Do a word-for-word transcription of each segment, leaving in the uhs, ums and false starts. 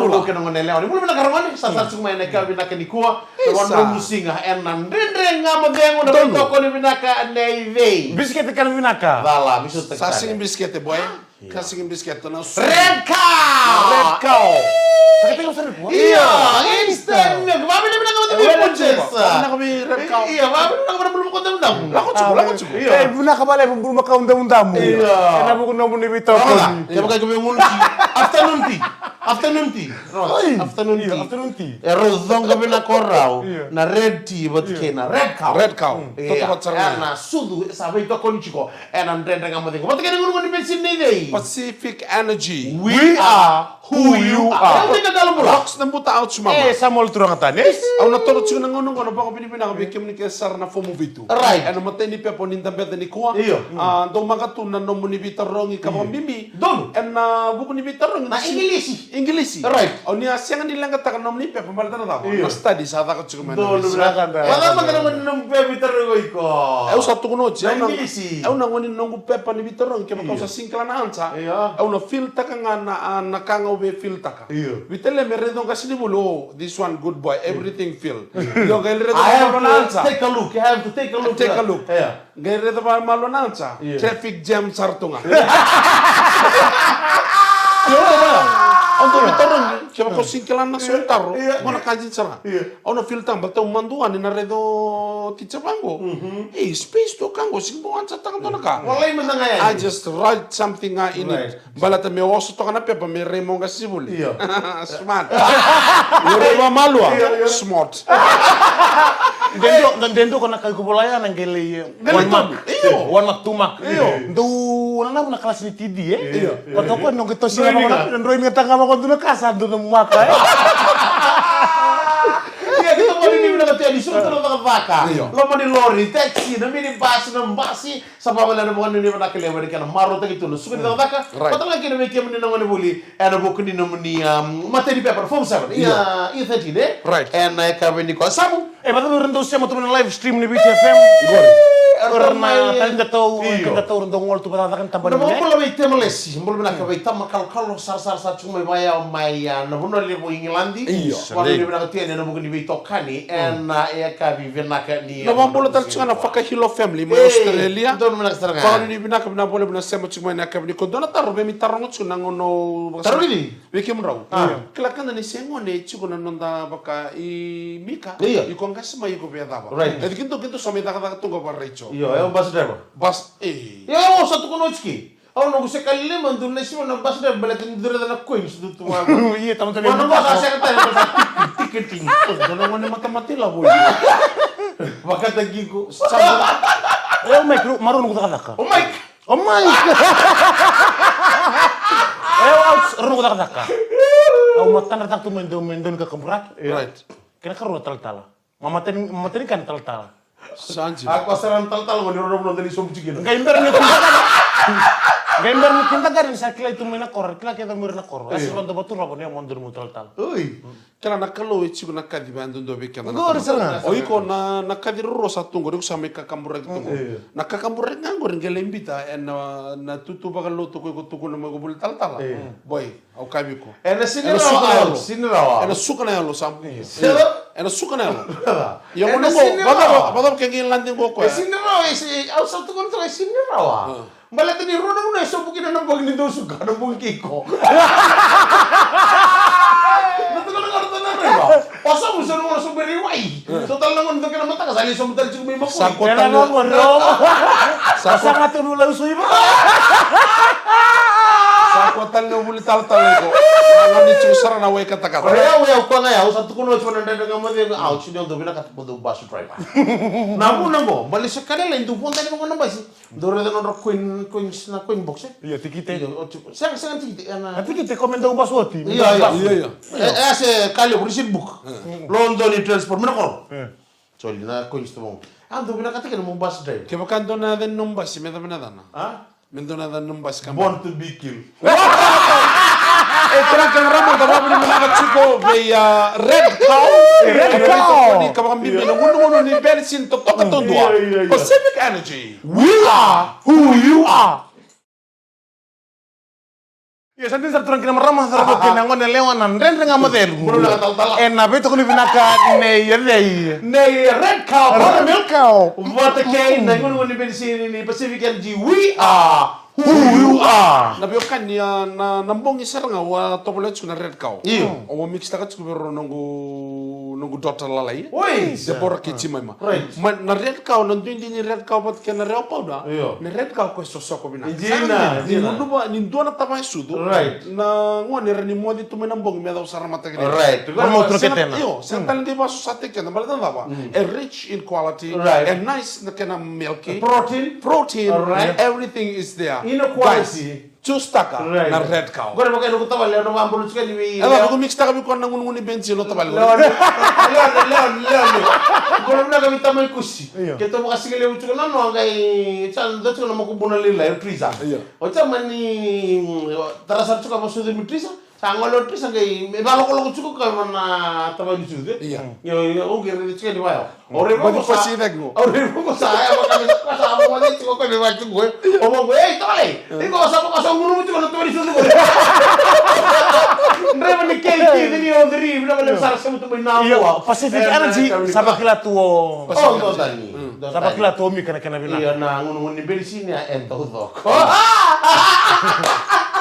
Bula. Bula kei na gone yalewa. Ni bula vinaka ragone, sa tara tiko mai na ka vinaka nikua. Isa. Na vanua musiga, ena Dredre Ga Mo Cegu, na veitokoni vinaka nei cei? Bisikete kana vinaka. Cala, mi sa taki tale. Sa sigi bisikete, boy. Ka sigi bisikete na su. Red Cow! Red Cow. Sa ka tiko sa Red Cow? Io, instant milk. Vavinavinaka vata vei Princess. Vavinavinaka vei Red Cow. Io, vavinavinaka vata bulumakau damudamu. Lako tiko, lako tiko. Io. E, vinaka vale bulumakau damudamu. Io. Ena vuku nomuni veitokoni. Kevaka ke vei gunu tea. Afternoon tea. Afternoon tea. Oi. Afternoon tea. Io, afternoon tea. E rau coqa vinaka o rau. Io. Na red tea vata kei na Red Cow. Red Cow. Io. Totoka sara ga. Ena sucu, sa veitokoni tiko. Ena Dredre Ga Mo Cegu. Vata kei na gunu ni penisini nei cei? Pacific Energy. We are who you are. Au vei kakalo bula. Rocks na buta out mama. E, Samuel Turaga tani. Au na toro tiko na gauna qo na vakavinavinaka vei kemuni kece sara na fomu vitu. Right. Ena matai ni pepa ni dabeca nikua. Io. A, dou maqa tu na nomuni veitarogi ka vakabibi. Donu. Ena vuku ni veitarogi. Na Igilisi. Igilisi. Right. Au ni a sega ni leqataka na nomuni pepa baleta na cava? Io. Na study sa caka tiko mai na Igilisi. Donu, vinaka. Vacava na nomuni pepa ni veitarogi iko? Au sa tukuna oti. Na Igilisi. Au na gone ni noqu pepa ni veitarogi, kevaka au sa sega ni kila na answer. Io. Au na feel taka ga na, a, na ka ga au via feel taka. Io. Vei Tale me raica o qasenivuli, oh, this one good boy, everything feel. Io, qai raica vakamalua na answer. I have to take a look, I have to take a look. Take a look. Io. Qai raica vakamalua na answer. Io. Traffic jam sara tu ga. Io, au dau veitarogi, kevaka au sega ni kila na so e taro. Io. Qo na ka dina sara. Io. Au na feel taka baleta au madua ni na raica o teacher vaqo. Mhm. Ei, space tu ka qo, sega ni bau answer taka dua na ka. Wallahi, mada ga yani. I just write something, uh, in it. Right. Baleta me oso toka na pepa me rai mo qasenivuli. Io. Smart. Io, rai vakamalua. Io, io. Smart. Dedo, na dedo ko na kai ko vola ya na qele, eh, one mark. Io. One mark, two mark. Io. Dou na na kalasi ni T D, eh? Io. Ko toka no qe tosi na vaka, droimika taka vaka dua na ka sa dua na maka, eh? Ia, keitou vakanuinui vinaka tu yani, suru tu na cakacaka. Io. Loma ni lori, taxi, na minibus, na basi, sa vakavalea na vakanuinui vinaka levu ena kena marautaki tu na suka ni cakacaka. Right. Vata ga kina vei kemuni na gonevuli, ena vuku ni nomuni, um, matai ni pepa, form seven. Ia, ia thirteen, eh? Right. Ena yakavi nikua. Samu? E, vata vei ira dau sema tu mai na live stream ni Viti F M. Qori. Ira na talentatou, io, talentatou ira dau gole tu vakacakacaka ni tabana. Na vakabula vei Temalesi, bula vinaka vei Tama Kalokalo, sarasara sa tiko mai vaya mai, a, na vanua levu o Igiladi. Io. Vakanuinui vinaka tu yani ena vuku ni veitokani, ena, e, yakavi vinaka ni, na vakabula tale tiko ga na Fakahilo family mai Australia. Donu vinaka sara ga. Vakanuinui vinaka, vinaka vakalevu na sema tiko mai na yakavi nikua. Dua na taro, vei mi taroga tiko na gauna. Taro kece. Vei kemudrau. A. Kila keda ni se gone e tiko na noda vaka i Mika. Io. Iko qase mai iko via cava. Right. E keitou, keitou sa mai cakacaka tu ga vaka Rachel. Io, e o bus driver. Bus, e. Io, au sa tukuna oti ke. Au noqu se kalima dua na sima na bus driver baleta ni dua raica na coins du tu vaka. Io, tamata ni. Mana bus a sega tale na ticketing. Dua na gone matamata ilavo. Vakataki iko. Sa. E o Mike, marau noqu cakacaka. O Mike. O mai. E, au, au rau noqu cakacaka. Au matadrataka tu mai dau, mai dau ni kakaburaki. Right. Kena karua talatala. Ma matani, matani kana talatala. Sanji. A, ko sara na talatala, ngoni rau rau ni sobu tikina. Qai bera ni kindergarten. Qai bera ni kindergarten sa kilai tu mai na koro, kila kece mai na koro. Io. Sa rau dau vaturova ni a modo ni mu talatala. Oi. Kila na Kalou e tiko na kaci vaya duadua vei keda na tamata. Qori sara ga. O iko na, na kaci ruarua sa tu qori, iko sa mai kakaburaki tu qori. Io. Na kakaburaki ga qori qai lai biuta ena, na tutu vakalotu ko iko tukuna mai ko vuli talatala. Io. Boy, au kaya vei iko. Ena sini rawa, sini rawa. Ena suka na yalo, Sam. Io. Ena suka na yalo. Ia mo na qo, vacava, vacava ke qai lade qo koya. E sini rawa, e si, au sa tukuna toka e sini rawa. Baleta ni rua na vanua e sobu kina na bogi ni dau suka, na bogi kei iko. Na tukuna qo na tukuna qo. O sobu, so na gauna sobu e rai wai. So tale na gauna dau kena mataka, sa lai sobu tale tiko mai makui. Sa ko tale. Sa ko tale. Sa ko tale na vuli talatala iko. Na gauna ni tiko sara na wai katakata. O yau, yau, koya ga yau, sa tukuna oti vua na Dredre Ga Mo Cegu, au tiko ni au dau vinakata mo dau bus driver. Na vuna qo, baleta sa ka lailai, dau vodo yani vaqo na basi. Dou raica nodra coin, coins, na coin box, e? Io, tikite. Io, oti, sega, sega tikite, ena. Na tikite, ko me dau bus oti. Io, io. Io, io. E, e, se ka levu, receipt book. E. Lodoni transport, mai na koro. E. Soli, na coins tu vaqo. A, dou vinakata kina mo bus driver. Kevaka dua na yaca ni nomu basi, me cava na yacana? A? Me dua na yaca ni nomu basi ka. Born to be killed. E, turaga kei na marama, da vakavinavinaka tiko vei, a, Red Cow. Red Cow. Ena veitokoni ka vakabibi na gunugunu ni penisini totoka taudua. Io, io, io. Pacific Energy. We are who you are. Ia sa dina sara turaga kei na marama, sa rau kei na gone yalewa na Dredre Ga Mo Cegu. Bula vinaka talatala. Ena veitokoni vinaka nei Yacei. Nei Red Cow. Red Cow. Vata kei na iguniguni benisini ni Pacific Energy, we are who you are. Na veiwekani, a, na, na bogi sara ga au a tovolea tiko na Red Cow. Io. Au a mixtaka tiko vei rau noqu, noqu daughter lalai. Oi. Debora kei Jemima. Right. Ma na Red Cow, na duidui ni Red Cow vata kei na Red Cow powder. Io. Na Red Cow ko e sosoko vinaka. Dina, ni dina. Ni gunuva, ni dua na tavaya sucu. Right. Na gone era ni moce tu mai na bogi me yacova sara na mataka ni. Right. Vamos tu na ketena. Io, se tale ni vasosataki keda, baleta na cava? Mm. E rich in quality, right. E nice na kena milky. Protein. Protein. All right. Everything is there. Inequality. Guys, Choose taka na Red Cow. Qori vaka e noqu tavale, au na vabula tiko yani vei. E vaka, ko mix taka vei koya na gunugunu ni benji, no tavale. Lewa ni, lewa ni, lewa ni, lewa ni. Qori vinaka vei tamai Kusi. Io. Keitou vakasigalevu tiko na noa qai, sa dua tiko na makubuna lailai, o Trisa. Io. O tamani, tara sara tiko a vasucu mai Trisa. Sa gole o Trisa qai, me valokoloko tiko ka vana tamani sucu. Io. Io, io, o qai rere tiko yani vaya. Au raica vaqo sa, au raica vaqo sa, e, vaka me sa, sa moce tiko koya me vaka tiko, e. O vaqo, ei, tavale, iko sa vaka sa gunuva tiko na tua ni sucu qo. Draiva ni kei kei, three oh three, vinaka vakalevu sara, sema tu mai na vua. Pacific Energy, sa vakila tu o. O, dua tani. Sa vakila tu o Mika na kena vinaka. Io, na gunugunu ni benisini, a, e taucoko.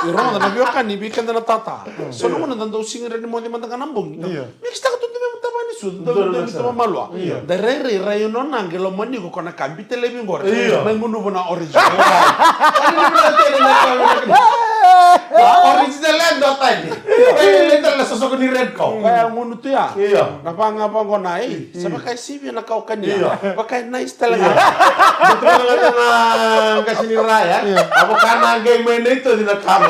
Io, rogoca na veiwekani, vei keda na tata. So na gauna da dau sega ni rawa ni moce mada ga na bogi. Io. Mix taka tu na veimatavani sucu, da veimatava malua. Io. Da rairai rai nona qai lomani iko ko na ka bita laivi qori. Io. Mai gunuva na original. Original e dua tani. Io. Original e dua tani na sosoko ni Red Cow. Koya gunu tu ya. Io. Na vaga vaqo na, ei, sa vaka e sivia na kaukania. Io. Vaka e nice tale ga. Io. Qasi ni raya. Io. A vaka na qai mai na itoci na kamo.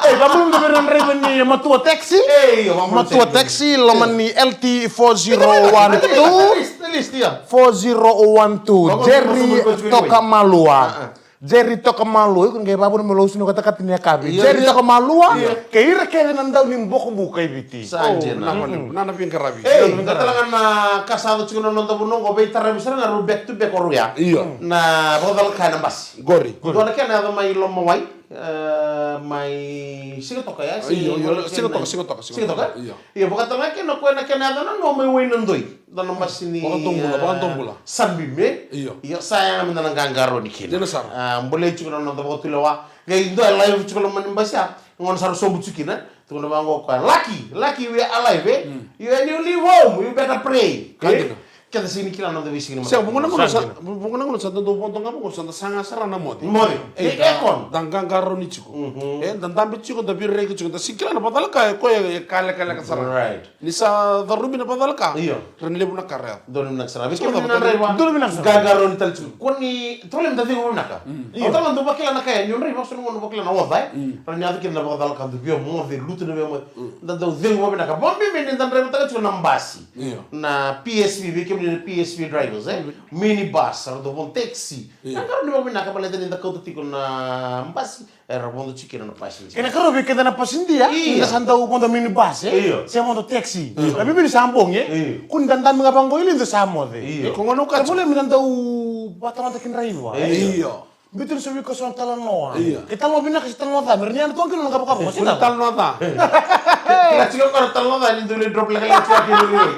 Ei, vabula vei ira na draiva ni Matua Taxi. Ei, io, vabula. Matua Taxi, loma ni L T four zero one two. List, list, ia. Four zero one two. Jerry Tokamalua. Ah, ah. Jerry Tokamalua, iko qai vavuna me lausu na katakata ni yakavi. Io, Jerry Tokamalua, io. Kei ira kece na dau ni bokobuka i Viti. Sa dina. Nana veiqaravi. Ei, na tale ga na ka sa yaco tiko na noda vanua qo, veitaravi sara ga rau back to back o rau ya. Io. Na vakacalaka na basi. Qori. Dua na kena yaco mai Lomawai, e, mai Sigatoka ya. Io, io, Sigatoka, Sigatoka, Sigatoka. Io. Io, vakatale ga kena koya na kena yaco na noa mai Wainadoi. Dua na basi ni, vakadobula, e, vakadobula. Sunbeam, e? Io. Io, sa yaga mada na qaqarauni kina. Dina sara. A, bolei tiko na noda vakatulewa. Qai dua e live tiko loma ni basi ya. Gauna sa ra sobu tiko kina. Tukuna vaqo o koya, Lucky, Lucky, we are alive, e? Mm. You, when you leave home, you better pray. Ka dina. Keda sega ni kila na noda veisiga ni mataka. Sega, vuqa na gauna sa, vuqa na gauna sa da dau vodo ga vaqo, sa da saga sara na moce. Moce. E, da, aircon. Da qaqarauni tiko. Mhm. E, da dabe tiko, da vireki tiko, da sega ni kila na vakacalaka, e koya e ka lekaleka sara. Right. Ni sa carubi na vakacalaka. Io. Ra ni levu na ka ra yaco. Donu vinaka sara. Vei kemuni na draiva. Donu vinaka sara. Qaqarauni tale tiko. Ko ni tole me da cegu vinaka. Mm. Io. Au tale ga dau vakila na ka ya, ni o draiva, so na gauna vakila na oca, e. Mm. Ra ni yaco kina na vakacalaka, dau via moce, lutu na via moce. Mm. Da dau cegu vinaka. Vakabibi ni da draivataka tiko na basi. Io. Na P S V, vei kemuni na P S V drivers, e. Mm. Minibus, ra dau vodo taxi. Io. Qaqarauni vakavinaka, baleta ni da kauta tiko na basi. Era vodo tiko kina na passenger. Ena karua vei keda na pasidia, io, ni da sa dau vodo minibus, e? Io. Se vodo taxi. Io. Na vivini sa bogi, e? Io. Ko ni da dabe ga vaqo i liu da sa moce. Io. Ko gona ka. E voleka me da dau vata mada kei draiva, e? Io. Biuta ni sa vei koya so na talanoa. Io. Ke talanoa vinaka se talanoa ca, me ra ni yadra toka kina na kavokavo, se talanoa ca. Kila tiko ko na talanoa ca ni dau lai drop lekaleka tiko kina.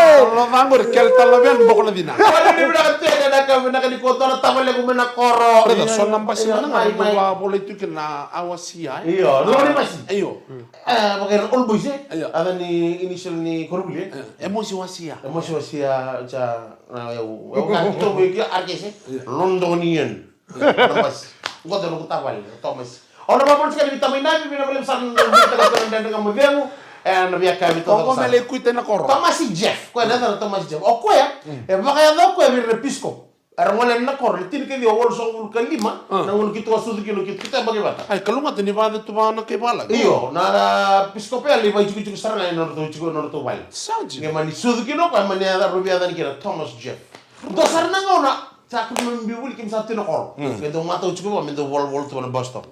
Talanoa ca qori, kele talanoa vei yani boko na cina. Io, ni vinaka tu, ena ka vinaka ni ko dua na tavalequ mai na koro. Brother, so na basi, io, na ga, mai, mai. Dua volai tu kina na Awasia, e? Io, loma ni basi. Io. E, vaka era All Boys, e? Io. A yaca ni initial ni koronivuli, e? Io. Emosi Wasia. Emosi Wasia, ja, na, eu, eu, ka, tovo, e, R K S, e? Io. Londonian. Io, na basi. Qo dua noqu tavale, o Thomas. Au na vakabula tiko yani vei tamai Navi, vinaka vakalevu sara na noda veitaka tiko na Dredre Ga Mo Cegu. E, na veiyakavi toka sara. O koya me lai kuita ena koro. Thomas Jeff, koya na yacana Thomas Jeff. O koya, mm, e vakayaco o koya vei ira na Peace Corps. Era gole yani na koro, le tinikaciwa walusagavulu ka lima, ah, na gauna keitou a sucu kina, keitou, keitou yabaki vata. Ai, kalougata ni vakayaco tu vua na kai valagi. Io, na, na Peace Corps ya lai vakaitikotiko sara ga ena nodratou tiko, ena nodratou vale. Sa dina. Qai mani sucu kina o koya, mani yaca, rau via yacana kina Thomas Jeff. Dua sara na gauna, sa keimami biu voli, keimami sa tu ena koro. Mm. Qai dau matau tiko vua, me dau volavola tu ena bus stop.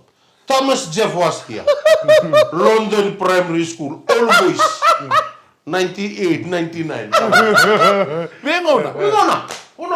Thomas Jeff was here. London Primary School, All Boys. Ninety-eight, ninety-nine. Veigauna. Veigauna. Gauna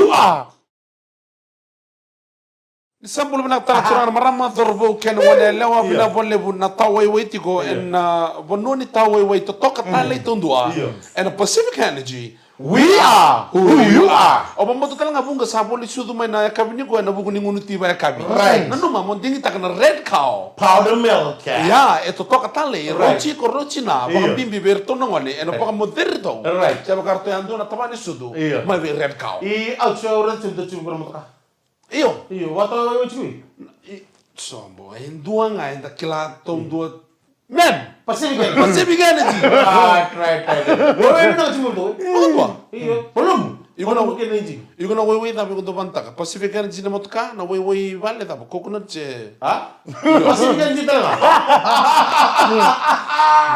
you are. Ni sa bula vinaka tale turaga na marama, cauravou kei na goneyalewa, vinaka vakalevu na tawaiwai tiko ena vanua ni tawaiwai totoka tale i taudua. Ena Pacific Energy, we are who you are. O vakabauta tale ga Vuqa sa voli sucu mai na yakavi nikua ena vuku ni gunu ti vakayakavi. Nanuma mo digitaka na Red Cow powder milk. Ia, e totoka tale, rauti iko, rauti na, vakabibi vei iratou na gone, ena vakamoceri iratou. Se vaka ratou yadua na tavani sucu mai vei Red Cow. I au tiko, au raica tiko, tiko na motoka. Io. Io, vata o tiko. Sobo, e dua ga eda kila taudua. Man! Pacific Energy. Pacific Energy. Ah, try, try. Io, e na tiko tu. Io. Io, polomu. Iko na waiwai cava iko dau vanataka? Pacific Energy na motoka, na waiwai vale cava? Coconut se? Ha? Pacific Energy tale ga.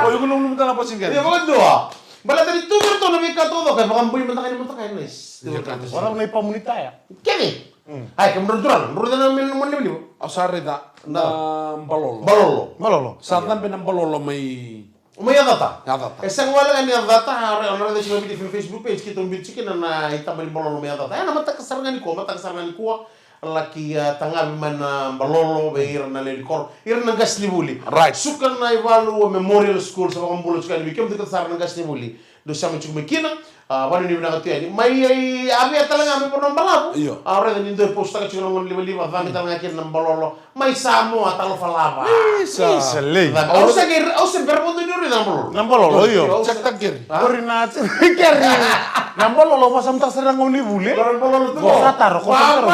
O iko na ulumutaka na Pacific Energy. Io, vakadua. Baleta ni tu vei iratou na veika taucoko, e vakabui mada ga ni motoka, e nice. Ora na ipamu ni taya. Kece. Ai, kemudrau turaga, drau raica na mena mo livaliva. Au sa raica na balolo. Balolo. Balolo. Sa cabe na balolo mai. Mai Yacata. Yacata. E sega wale ga ni Yacata, a, a, na raica tiko na video Facebook page, keitou biuta tiko kina na itaba ni balolo mai Yacata. E na mataka sara ga nikua, mataka sara ga nikua. Laki, a, tagavi mai na balolo vei ira na lewe ni koro, ira na qasenivuli. Right. Suka na iValu Memorial School, sa vakabula tiko yani vei kemudou kece sara na qasenivuli. Dou sema tiko mai kina, a, vakanuinui vinaka tu yani. Mai, ai, a via tale ga mai Vanuabalavu. Io. A, raica ni dou e postaka tiko na gone livaliva, cabe tale ga kina na balolo. Mai Samoa, talofa lava. Isa. Isa lei. Au se qai, au se bera mo dou ni raica na balolo. Na balolo, io. Au se takeri. Kori na takeri. Na balolo, vakasamataka sara na gaunivuli. Balolo tu. Ko sa taro, ko sa taro.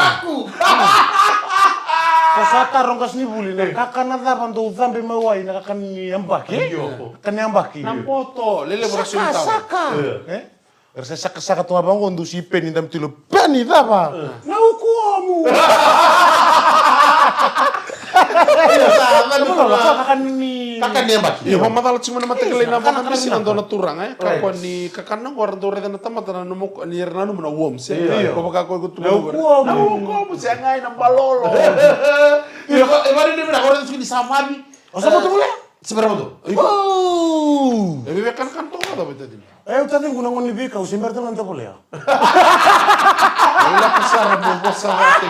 Ko sa taro qasenivuli, na kakana cava dou cabe mai wai, na kakana ni yabaki. Io. Kakana ni yabaki. Na boto, lele vaka saka, saka. Eh? Era se sakasaka toka vaqo, dusi peni, dabe tilo peni cava? Na ukuomu. Kakana ni yabaki. Io, vakamacala tiko mai na mataqali na vakamisi ga dua na turaga, e. Kakua ni kakana qo, era dau raica na tamata na nomu, ni era nanuma na worms, e. Io. Ko vaka ko iko tu na ukuomu. Na ukuomu, se gai na balolo. Io, e vale ni vina, ko raica tiko ni sa vavi. O sa moto volea? Se bera moto. Iko. E veve kanakana toka vata vei tadini. E, au tadini kuna gone ni veika, au se bera tale ga ni tovolea. Au lako sara mo vosa vata.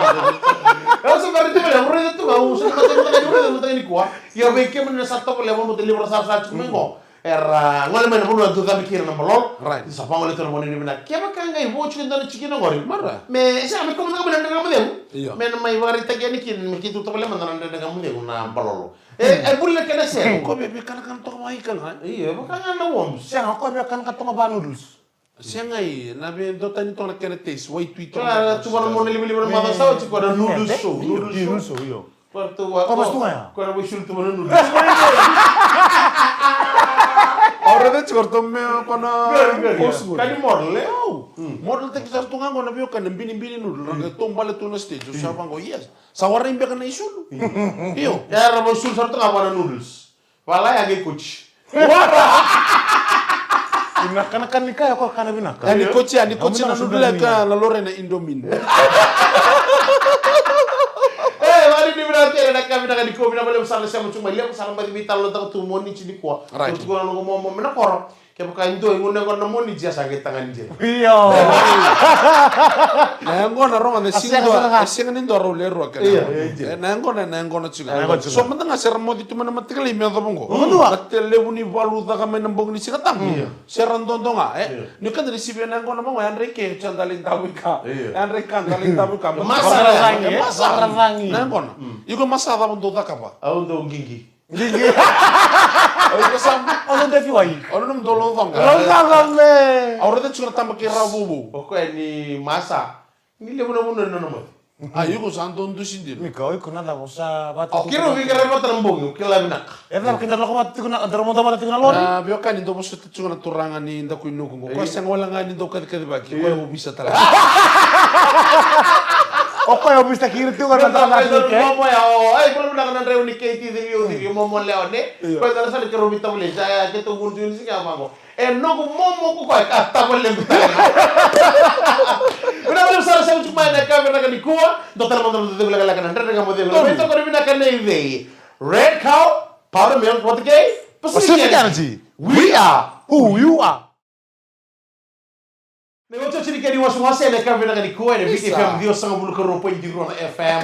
Au se bera tovolea, au raica tu ga, au se bera tovolea, au raica mataka nikua. Ia vei kemuni na sa tovolea, vou mo te livra sara sara tiko mai qo. Era gole mai na vanua dou cabe kina na balolo. Right. Ni sa vagole tu na gone ni vinaka. Kevaka qai vo tiko e dua na tikina qori. Mara. Me, sa me kau mada ga mai na Dredre Ga Mo Cegu. Io. Me na mai vakaraitaki yani kina, me keitou tovolea mada na Dredre Ga Mo Cegu na balolo. E, e buli na kena sere. Ko veve kanakana toka mai ka ga. Io, e vaka ga na worms. Sega, ko veve kanakana toka va noodles. Sega, i na vei dua tani toka na kena taste, wai tui toka. Ka tu vana mo na livaliva na maca sa oti ko na noodles show, noodles show. Io, io. Ko na wai sulu tu vana noodles. Au raica Tiko ratou me o koya na Qori, qori, qori. Ka ni model, e au. Model taki sara tu ga qo na veiwekani na binibini noodle. Ra qai taubale tu na stage. Au sa vaqo, yes. Sa warai beka na isulu. Io. Era mai sulu sara tu ga vua na noodles. Vala ya qai koci. Vinaka na kana ni kaya ko kana vinaka. Ani koci, ani koci na noodle ka na lore na Indomie. E, vani ni vinaka tere na ka vinaka ni ko vinaka levu sara na sema tu mai levu sara mai vitalo na taka tu mo ni tini kua. Right. Tu kua na noqu momo me na koro. Kevaka e dua e gunu yaqona na moni jia sa qai tagani jia. Io. Na yaqona roga na sega ni dua, e sega ni dua rau le rua kena. Io, io, io. E, na yaqona, na yaqona tiko. Na yaqona tiko. So mada ga se ra moci tu mai na matakilai me yacova qo. Io. Na te levu ni valu caka mai na bogi ni Siga Tabu. Io. Se ra dodo ga, e. Io. Ni kada ni sivia na yaqona vaqo, yadra i ke, tia dali davu i ka. Io. Yadra i ka, dali davu i ka. Masa, masa, e, masa. Na yaqona. Iko masa cava dou cakava? Au dou qiqi. Qiqi. Au iko sa. Au dou defi wai. Au dou dou laucoqa. Laucoqa me. Au raica tiko na taba kei Ravouvou. O koya ni masa. Ni levu na vanua ni nona moce. A, iko sa dou dusi dina. Mika, o iko na cava sa vata. O kira vinaka vata na bogi, o kila vinaka. E cava kida lako vata tiko na, dou mada vata tiko na lori. A, veiwekani dou vosota tiko na turaga ni daku i nuku qo. Koya sega wale ga ni dou kacikacivaki, koya ovisa tale. O koya ovisa kiri tiko na turaga ni ke. Momo ya, o, ai, kola vinaka na draiva ni K T three oh three, momo lewa ne. Koya tale sa ni kero vita vale, sa ya, ke tou gunu tiko ni siga vaqo. E noqu momo ko koya ka tavalequ tale. Vinaka levu sara sa ucu mai na ka vinaka nikua. Dou tale mada na cegu lekaleka na Dredre Ga Mo Cegu. Na veitokoni vinaka nei cei? Red Cow, Powder Milk, vata kei Pacific Energy. We are who you are. Na iotioti ni kena iwasewase ena ka vinaka nikua ena Viti F M ciwasagavulu ka rua poidi rua na F M.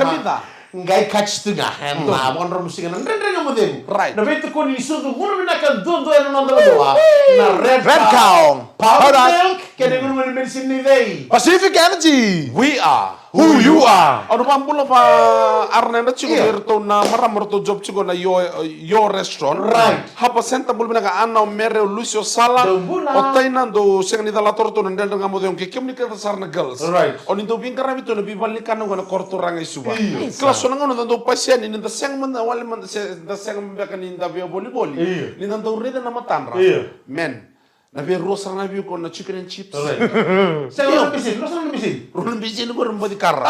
Qai kaci tu ga ena vakadromu siga na Dredre Ga Mo Cegu. Right. Na veitokoni ni sucu vuna vinaka duadua ena noda vanua. Na Red Cow. Powder milk. Kena igunugunu ni medicine ni cei? Pacific Energy. We are who you are. Au na vakabula vakaara na yadra tiko vei iratou na marama ratou job tiko na Yo, Yo Restaurant. Right. Hapa Center, bula vinaka Ana, o Mere, o Lucy, o Sala. Dou bula. O Taina, dou sega ni calata ratou na Dredre Ga Mo Cegu, kei kemuni kece sara na girls. Right. O ni dou veiqaravi tu na veivale ni kana qo na koro turaga i Suva. Io. Kila so na gauna da dou pasi yani ni da sega mada wale mada se da sega beka ni da via volivoli. Io. Ni da dou raica na matadra. Io. Men. Na vei rua sara na vei iko na chicken and chips. Right. Sega rua na bisini, rua sara na bisini. Rua na bisini ko rua baci kara.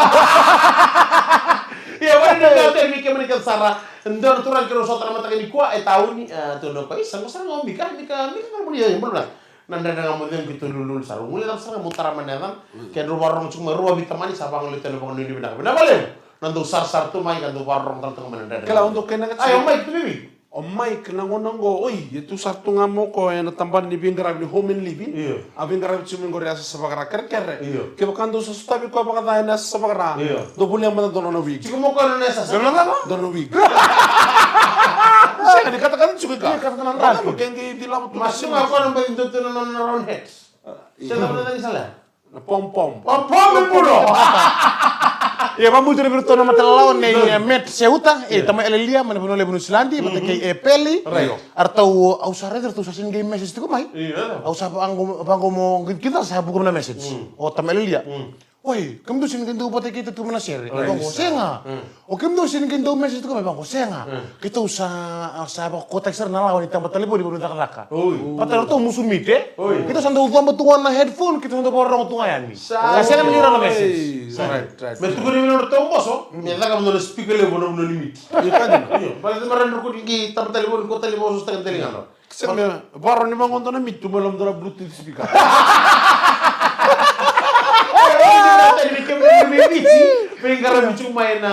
Ia, vale ni vinaka tale vei kemuni kece sara. Dua na turaga keirau sota na mataka nikua, e tauni, e, tu na ko, isa, qo sara ga o Mika, Mika, Mika, qo na bula, ia, bula. Na Dredre Ga Mo Cegu keitou lululu sara. Gule cava sara ga mo tara mai na yacana. Ke drau vakarorogo tiko mai, rau a veitamani, sa vagolei tu na vakanuinui vinaka. Vinaka vakalevu. Na dou sarasara tu mai, ka dou vakarorogo tale tu ga mai na Dredre. Kila, o dou kena ga tiko. Ai, o Mike, bibi. O Mike, na gauna qo, oi, e tu sara tu ga mo ko ena tabana ni veiqaravi ni home and living. Io. A veiqaravi tiko mai qori a sasavakara kerekere. Io. Kevaka dou sa sotavi koya vakaca ena sasavakara. Io. Dou volia mada dua na wig. Tiko mo ko ena sasa. Dua na cava? Dua na wig. Sega ni katakata tiko i ka. Io, katakata na draki. Ke qai cilava tu. Mas tu ga ko na badi dou tu na nona round head. Io. Se na badi ni sala. Na pom pom. Pom pom e buno. Ia, vabutu na viratou na matalawa nei, e, Matt Seuta, e, Tama Elelia, mai na vanua levu Niusiladi, vata kei Epeli. Right. Aratou, au sa raica ratou sa sega ni qai message tiko mai. Io. Au sa vaqo, vaqo mo, kida sa vuka mai na message. Mm. O Tama Elelia. Mm. Oi, kemudou sega ni qai dau vata kei ita tu mai na sere. Right. Vaqo, sega. Mm. O kemudou sega ni qai dau message tiko mai, vaqo, sega. Mm. Keitou sa, sa vakakotaki sara na lawa ni taba talevoni, vanua ni cakacaka. Oi. Vata ratou musu mite. Oi. Keitou sa dau coba tu ga na headphone, keitou sa dau vakarorogo tu ga yani. Sa sega ni qai rawa na message. Oi. Right, right. Me tukuni vei nodratou boso, me caka vei nona speaker levu na vanua ni miti. Io, ka dina. Io, baleta me rawa ni rekodi qai taba talevoni, ko talevoni, so sotaki na taligadra. Sega me, varo ni vagodo na miti tu mai loma dua na Bluetooth speaker. Veiqaravi tu mai na,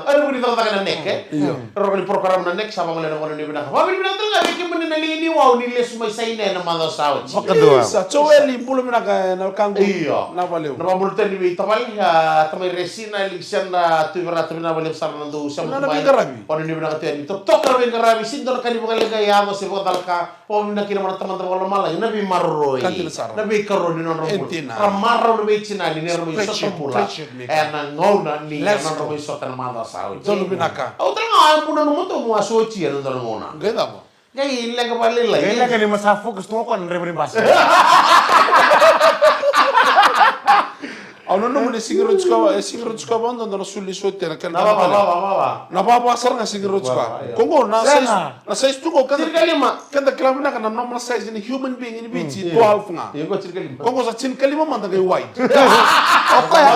a, vuni cakacaka na neck, e? Io. Rorogo ni program na neck, sa vagolea na vagolea ni vinaka. Vavili vinaka tale ga vei kemuni na liga ni wau ni lesu mai Saina ena macawa sa oti. Vakadua. Isa, Joeli, bula vinaka, e, na wekaqu. Io. Na valeu. Na vabula tani vei tavale, a, tamai Resina, Alexander, Tuivera, tamai na valeu sara na dou sema tu mai. Na veiqaravi. Vagolea ni vinaka tu yani. Totoka na veiqaravi, sega ni dua na ka ni vakaleqai, yaco se vakacalaka. Vakavinavinaka kina vua na Tamada Vakalomalagi na veimaroroi, ka dina sara, na veikaroni ni nodra bula. E dina. Ra marau na veitinani ni ra mai sota bula. Appreciate, appreciate, Mika. Ena gauna ni nodra mai sota na macawa sa oti. Donu vinaka. Au tale ga, au bula na moto, au a sotia ena dua na gauna. Qai cava? Qai leqa vakalailai. Qai leqa ni ma sa focus tu ga o koya na draiva ni basi. Au nanuma E sigi rau tiko, e sigi rau tiko vakadodo na sulu ni sote na kena. Na vava, vava, vava. Na vava sara ga sigi rau tiko. Vava, io. Ko qo na size, na size tu qo keda, tinikalima. Keda kila vinaka na normal size ni human being ni Viti, mm, twelve ga. Io, qo tinikalima. Ko qo sa tinikalima mada qai wide. O koya.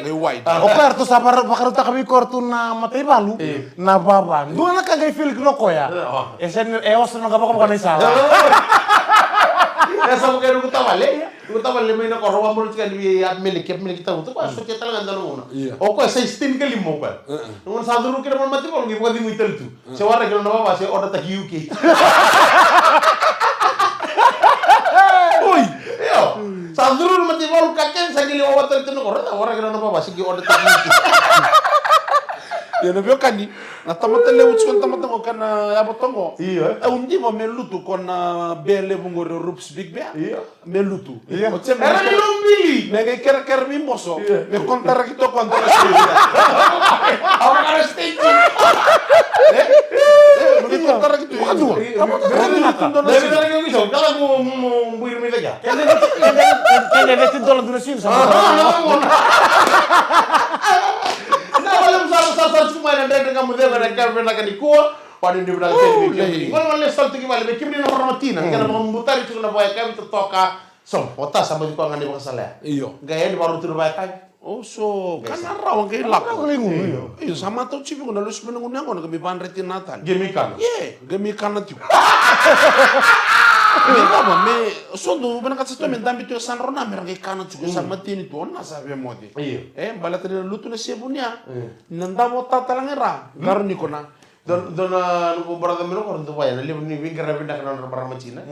Qai wide. O koya ratou sa vaka-, vakarautaka vei koya ratou na mataivalu. Io. Na vava. Dua na ka qai feel kina o koya. E, o. E sa ni, e oso na ka vakavaka na isala. E sa vaka e ruku tavale. Ruku tavale mai na koro, wa molo tika ni vei Abimeleki, Abimeleki tavuta. Ko a sotia tale ga dua na gauna. Io. O koya sa sixteen ka lima o koya. Gauna sa curu kina mai na mataivalu, qai vakacegui tale tu. Se waraki nona vava, se order taki U K. Oi. Io. Sa curu na mataivalu ka kece sa qai lai wawa tale tu na koro. Sa waraki nona vava, se qai order taki U K. Io, na veiwekani, na tamata levu tiko na tamata qo kena yava toqo. Io. E, au diva me lutu ko na bea levu qori o Rups Big Bear. Io. Me lutu. Io. O tse me era ni lobili. Me qai kerekere vei boso. Io. Me kontaraki tu o koya dua na stage. Au na stage. E? E, me qai kontaraki tu. Io. Io. Me lutu dua na stage. Me lutu dua na stage. Kala mo, mo, mo, bui rumi veka. Kende veti, kende veti dola dua na stage. Aha, na mo. Na wale mo sa, sa, sa, tiko mai na Dredre Ga Mo Cegu ena yakavi vinaka nikua. Padi ni vinaka kei kemuni. Gole gole sala tiko i vale vei kemuni na marama tina. Kena vakabutari tiko na vakayakavi totoka. Somo, o ta sa baci koya ga ni vakasala ya. Io. Qai yani vakarau tu na vakayakavi. O so, kana rawa qai lako. Io. Io, sa matau tiko vei iko na lesu mai na gunu yaqona qai mai vadreti na tale. Qai mai kana. Ie, qai mai kana tiko. Me lava, me, so dou vinakata sa tu me dabe tu e San Rona me ra qai kana tiko, sa mateni tu, o na sa vemoce. Io. E, baleta ni na lutu na sevu ni ya. Na davo ta tale ga i ra. Qaro ni ko na. Dua, dua na noqu brother mai na koro, dua vaya, na levu ni veiqaravi vinaka na nodra marama tina.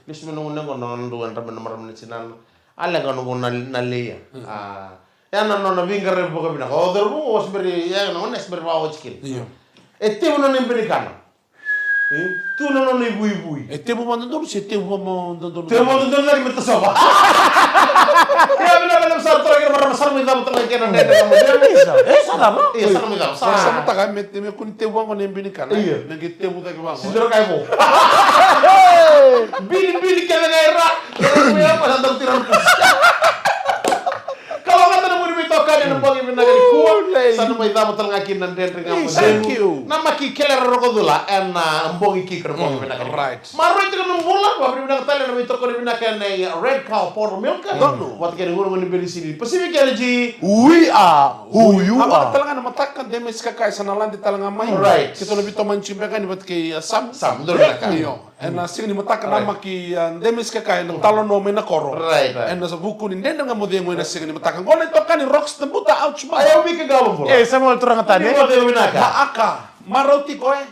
Lesu mai na gunu yaqona, na nodra marama tina. A leqa noqu na, na leia. A, ya na nona veiqaravi vakavinaka. O cauravou, o se bera, ya na gone, se bera vakaoti kina. Io. E tevu na nona ibe ni kana. E, tu na nona ivuivui. E tevu vakadodonu se tevu vakadodonu? Tevu vakadodonu cake me tasova. Ia, vinaka, vinaka sara, tara kina marama, sa na mai cava tale ga kina na Dredre Ga Mo Cegu. E sa cava? Ia, sa na mai cava, sa. Sa mataka, me, me kua ni tevu vaqo na ibe ni kana. Ia. Me qai tevu cake vaqo. Sisira kai vo. Bili, bili kece ga i ra. Ia, pa sa dau tira na pusi. Kalougata na vuniveitokani ena bogi vinaka nikua. Sa na mai cava tale ga kina na Dredre Ga Mo Cegu. Thank you. Na Maki Kelera Roko Cula ena bogi kiko na bogi vinaka nikua. Right. Maroroi tiko na bula, vakavinavinaka tale na veitokoni vinaka nei Red Cow Bottle Milk. Vata kei na guruguru ni benisini Pacific Energy. We are who you are. Tale ga na mataka, Demes Kakai sa na lade tale ga mai. Right. Keitou na veitomani tiko beka ni vata kei, a, Sam. Sam, dou vinaka. Io. Ena siga ni mataka na Maki, a, Demes Kakai na talanoa mai na koro. Right, right. Ena sa vuku ni Dredre Ga Mo Cegu ena siga ni mataka. Qo na itokani Rocks Tabuta, ouch, ma. Ai, au vika galo vula. E, sa mo turaga tani. Ni mo tiko vinaka. Ma aka, marau tiko e.